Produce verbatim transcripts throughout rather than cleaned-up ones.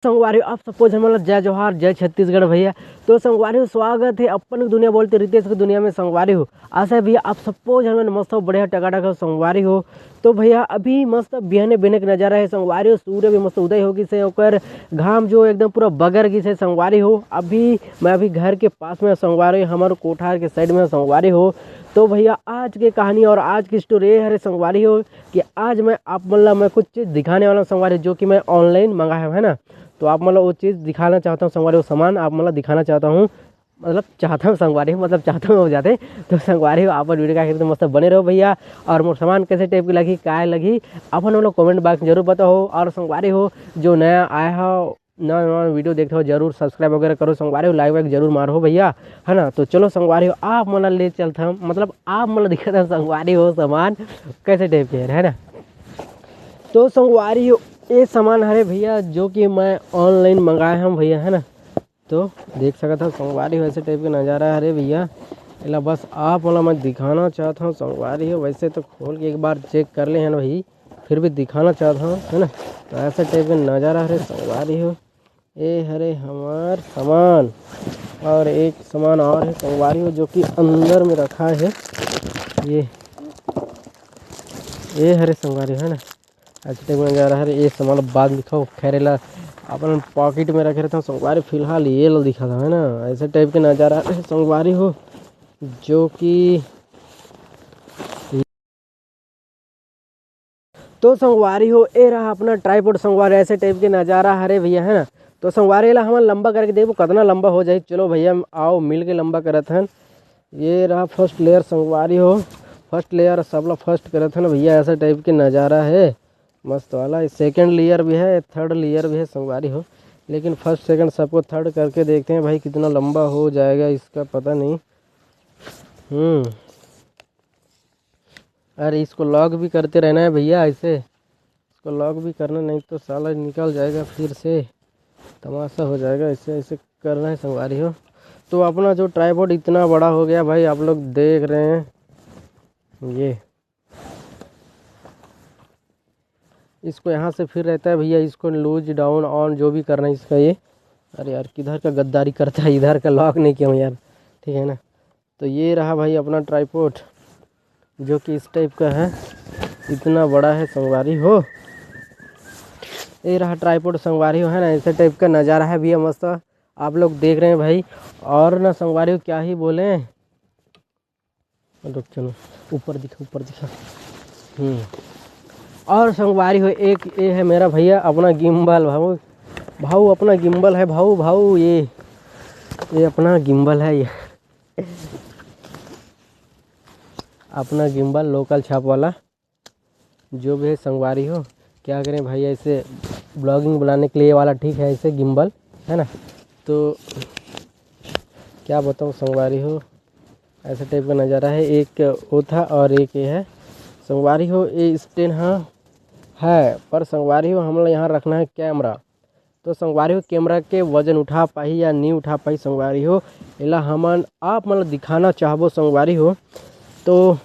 संगवारी हो, आप सबो झन मन ला जय जोहार, जय छत्तीसगढ़ भैया। तो संगवारी हो, स्वागत है अपन दुनिया बोलते रितेश की दुनिया में संगवारी हो। आशा है भैया आप सबो झन मन मस्त हो, बढ़िया टकाटक हो संगवारी हो। तो भैया अभी मस्त बिहाने बिहाने के नजारा है संगवारी हो, सूर्य भी मस्त उदय हो गिस हे, ओकर घाम जो एकदम पूरा बगर गिस हे संगवारी हो। अभी मैं अभी घर के पास में संगवारी हो, हमर कोठार के साइड में संगवारी हो। तो भैया आज के कहानी और आज की स्टोरी ये हरे संगवारी हो कि आज मैं आप मन ला मैं कुछ चीज़ दिखाने वाला हूँ संगवारी हो, जो कि मैं ऑनलाइन मंगाया हूँ, है ना। तो आप मन ला वो चीज़ दिखाना चाहता हूँ संगवारी हो, सामान आप मन ला दिखाना चाहता हूँ, मतलब चाहता हूँ संगवारी हो, मतलब चाहता हूँ हो जाते। तो संगवारी हो, आप मन वीडियो का आखिर तक मस्त बने रहो भैया। और मोर सामान कैसे टाइप के लगी, काय लगी, अपन हम लोग कमेंट बॉक्स में जरूर बताओ। और संगवारी हो, जो नया आया हो, नवा नवा वीडियो देखते हो, जरूर सब्सक्राइब वगैरह करो संगवारी हो, लाइक वाइक जरूर मारो भैया, है ना। तो चलो संगवारी हो, आप मन ला ले चलता हूँ, मतलब आप मन ला दिखाता हूँ संगवारी हो सामान कैसे टाइप के है, है ना। तो संगवारी हो, ये सामान हरे भैया जो कि मैं ऑनलाइन मंगाए हूँ भैया, है ना। तो देख सकत हव संगवारी हो, ऐसे टाइप के नज़ारा हरे भैया। एला बस आप मन ला मैं दिखाना चाहत हूँ संगवारी हो। वैसे तो खोल के एक बार चेक कर ले हन भाई, फिर भी दिखाना चाहत हूँ, है ना। तो ऐसे टाइप के नज़ारा हरे संगवारी हो। ये हरे हमार सामान और एक सामान और है संगवारी हो, जो कि अंदर में रखा है। ये ये हरे संगवारी हो, है ना। ऐसे टाइप के नज़ारा हरे। ये सामान ला बाद में दिखाओ, खैर एला अपन पॉकेट में रखे रहता हूँ संगवारी। फिलहाल ये ला दिखाता हूँ, है ना। ऐसे टाइप के नज़ारा हरे संगवारी हो, जो कि तो संगवारी हो, ए रहा अपना ट्राइपॉड संगवारी। ऐसे टाइप के नज़ारा हरे भैया, है ना। तो संगवारी ला हमन लंबा करके देखबो कितना लंबा हो जाए। चलो भैया आओ मिल के लंबा करत हन। ये रहा फर्स्ट लेयर संगवारी हो, फर्स्ट लेयर सबला फर्स्ट करत हन भैया। ऐसा टाइप के नज़ारा है मस्त वाला। सेकंड लेयर भी है, थर्ड लेयर भी है संगवारी हो, लेकिन फर्स्ट सेकंड सबको थर्ड करके देखते हैं भाई कितना लंबा हो जाएगा इसका, पता नहीं। हम्म अरे इसको लॉक भी करते रहना है भैया, ऐसे इसको लॉक भी करना, नहीं तो साला निकल जाएगा फिर से, तमाशा हो जाएगा। ऐसे ऐसे करना है संगवारी हो। तो अपना जो ट्राइपॉड इतना बड़ा हो गया भाई, आप लोग देख रहे हैं ये, इसको यहाँ से फिर रहता है भैया, इसको लूज डाउन ऑन जो भी करना है इसका ये। अरे यार किधर का गद्दारी करता है, इधर का लॉक नहीं किया हूँ यार, ठीक है ना। तो ये रहा भाई अपना ट्राइपॉड, जो कि इस टाइप का है, इतना बड़ा है संगवारी हो। ये रहा ट्राइपॉड संगवारी हो, है ना। ऐसे टाइप का नज़ारा है भैया मस्त, आप लोग देख रहे हैं भाई। और ना संगवारी हो क्या ही बोले, रुक चलो ऊपर दिखा, ऊपर दिखा। हम्म और संगवारी हो, एक ये है मेरा भैया अपना गिम्बल भाऊ, भाऊ अपना गिम्बल है भाऊ, भाऊ ये ये अपना गिम्बल है, ये अपना गिम्बल लोकल छाप वाला जो भी है संगवारी हो। क्या करें भाई, ऐसे ब्लॉगिंग बनाने के लिए ये वाला ठीक है, ऐसे गिम्बल है ना। तो क्या बताऊँ संगवारी हो, ऐसा टाइप का नज़ारा है। एक वो था और एक ये है संगवारी हो। ये स्टैंड हाँ है, पर संगवारी हो हमला यहाँ रखना है कैमरा। तो संगवारी हो कैमरा के वजन उठा पाही या नहीं उठा पाही संगवारी हो, एला हमन आप मन ल दिखाना चाहबो संगवारी हो। तो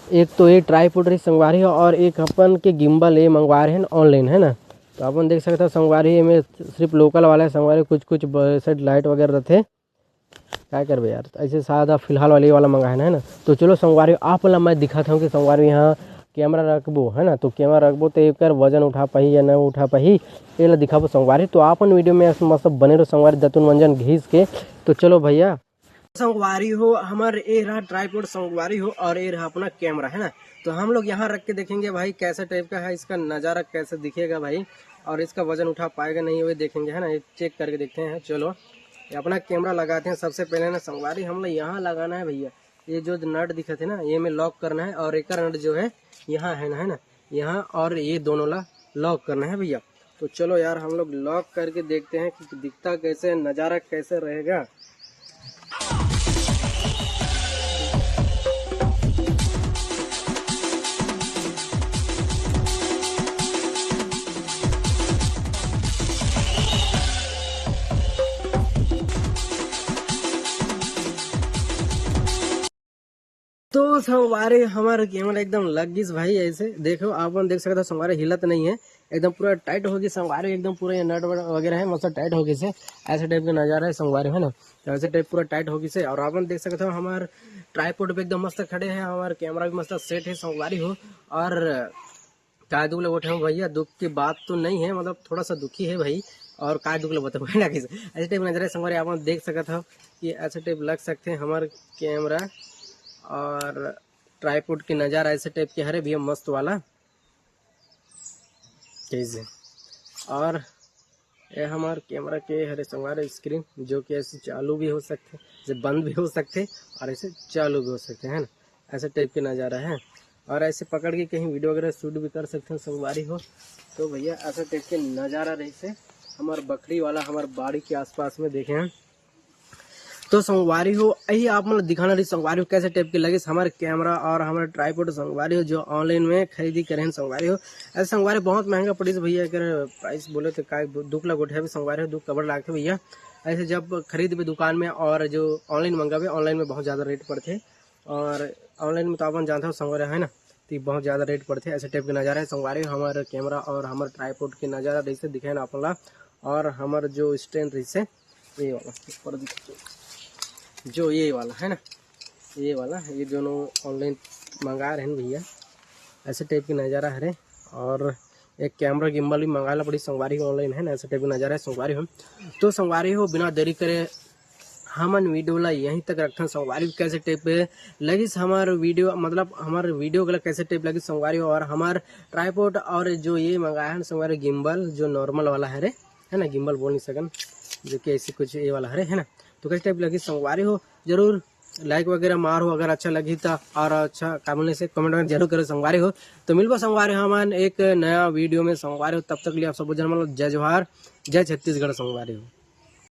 एक तो ये ट्राइपॉड रही संगवारी हो और एक अपन के गिम्बल ये मंगवा रहे हैं ऑनलाइन, है ना। तो अपन देख सकते हो संगवारी, ये में सिर्फ लोकल वाला है संगवारी, कुछ कुछ सेट लाइट वगैरह रहते, का करबे यार, ऐसे सादा फिलहाल वाले वाला मंगा है ना, है ना। तो चलो संगवारी हो, आप ला मैं दिखाता हूँ कि संगवारी हो यहाँ कैमरा रखबो, है ना। तो कैमरा रखबो तो एकर वजन उठा पाही या न उठा पाही, ये ला दिखाबो संगवारी। तो आपन वीडियो में मस्त बने रहो संगवारी, दतुन मंजन घीस के। तो चलो भैया संगवारी हो, हमर ए रहा ट्राइपॉड संगवारी हो और ए रहा अपना कैमरा, है ना। तो हम लोग यहाँ रख के देखेंगे भाई कैसा टाइप का है, इसका नज़ारा कैसे दिखेगा भाई, और इसका वजन उठा पाएगा नहीं, वो देखेंगे, है ना। ये चेक करके देखते हैं। चलो ये अपना कैमरा लगाते हैं सबसे पहले ना संगवारी, हम लोग यहाँ लगाना है भैया, ये जो नट दिखत है ना, ये में लॉक करना है और एकर नट जो है यहाँ है ना, है ना, यहाँ और ये दोनों ला लॉक करना है भैया। तो चलो यार हम लोग लॉक करके देखते हैं कि दिखता कैसे है, नज़ारा कैसे रहेगा। तो संगवारी हमर कैमरा एकदम लग गिस भाई। ऐसे देखो आप मन देख सकते हो संगवारी हिलत नहीं है, एकदम पूरा टाइट हो गई संगवारी, एकदम पूरा ये नट वगैरह है, मतलब टाइट हो गई से। ऐसे टाइप का नजारा है संगवारी, है ना। तो ऐसे टाइप पूरा टाइट हो गई से। और अपन देख सकते हो हमार ट्राईपोड भी एकदम मस्त खड़े हैं, हमार कैमरा भी मस्त सेट है संगवारी हो। और काय दुख ले बैठे हो भैया, दुख की बात तो नहीं है, मतलब थोड़ा सा दुखी है भाई। और काय दुख ले बताऊँ, है ना, कैसे ऐसे टाइप नजर है संगवारी, आप देख सकते हो कि ऐसे टाइप लग सकते हैं हमार कैमरा और ट्राईपोड के नजारा ऐसे टाइप के हरे भैया, मस्त वाला। कैसे और ये हमार कैमरा के हरे संगवारी स्क्रीन, जो कि ऐसे चालू भी हो सकते, ऐसे बंद भी हो सकते और ऐसे चालू भी हो सकते हैं ना, ऐसे टाइप के नजारा है। और ऐसे पकड़ के कहीं वीडियो वगैरह शूट भी कर सकते हैं संगवारी हो। तो भैया ऐसा टाइप के नजारा रही से हमार बखरी वाला हमार बाड़ी के आसपास में देखे हैं। तो संगवारी हो, यही आप मन ल दिखाना रही संगवारी हो, कैसे टाइप के लगिस हमार कैमरा और हमार ट्राईपोड संगवारी हो, जो ऑनलाइन में खरीदी करे हैं संगवारी हो। ऐसे संगवारी बहुत महंगा पड़िस भैया, अगर प्राइस बोले तो काय दुख ला गोठियाबे संगवारी हो, दुख कबर लागथे भैया। ऐसे जब खरीदबे दुकान में और जो ऑनलाइन मंगाबे, ऑनलाइन में बहुत ज़्यादा रेट पड़थे और ऑनलाइन में तो अपन जानते हो संगवारी है ना, तो बहुत ज़्यादा रेट पड़थे। ऐसे टाइप के नज़ारा है संगवारी हो, हमार कैमरा और हमार ट्राईपोड के नज़ारा रही से दिखाए ना अपन ला। और हमार जो स्टैंड रही से ये वाला ऊपर दिखा, जो ये वाला है ना, ये वाला, ये दोनों ऑनलाइन मंगा रहे हैं भैया। ऐसे टाइप के नज़ारा हरे। और एक कैमरा गिम्बल भी मंगाए ला पड़ी संगवारी हो, ऑनलाइन है ना, ऐसे टाइप के नज़ारा है संगवारी हो। तो संगवारी हो, बिना देरी करे हमन वीडियो ला यहीं तक रखथन संगवारी हो। कैसे टाइप के लगिस हमार वीडियो, मतलब हमार वीडियो ला कैसे टाइप लगिस संगवारी हो, और हमार ट्राईपोड और जो ये मंगाए हन संगवारी गिम्बल, जो नॉर्मल वाला हरे, है ना, गिम्बल बोल नहीं सकन, जो कि ऐसे कुछ ये वाला हरे, है ना। तो कैसे टाइप लगिस संगवारी हो, जरूर लाइक वगैरह मार हो अगर अच्छा लगी तो, और अच्छा का बोले से कमेंट वगैरह जरूर करो संगवारी हो। तो मिलबो संगवारी हो हमन एक नया वीडियो में संगवारी हो, तब तक लिए आप सब जन मन ल जय जोहार, जय छत्तीसगढ़ संगवारी हो।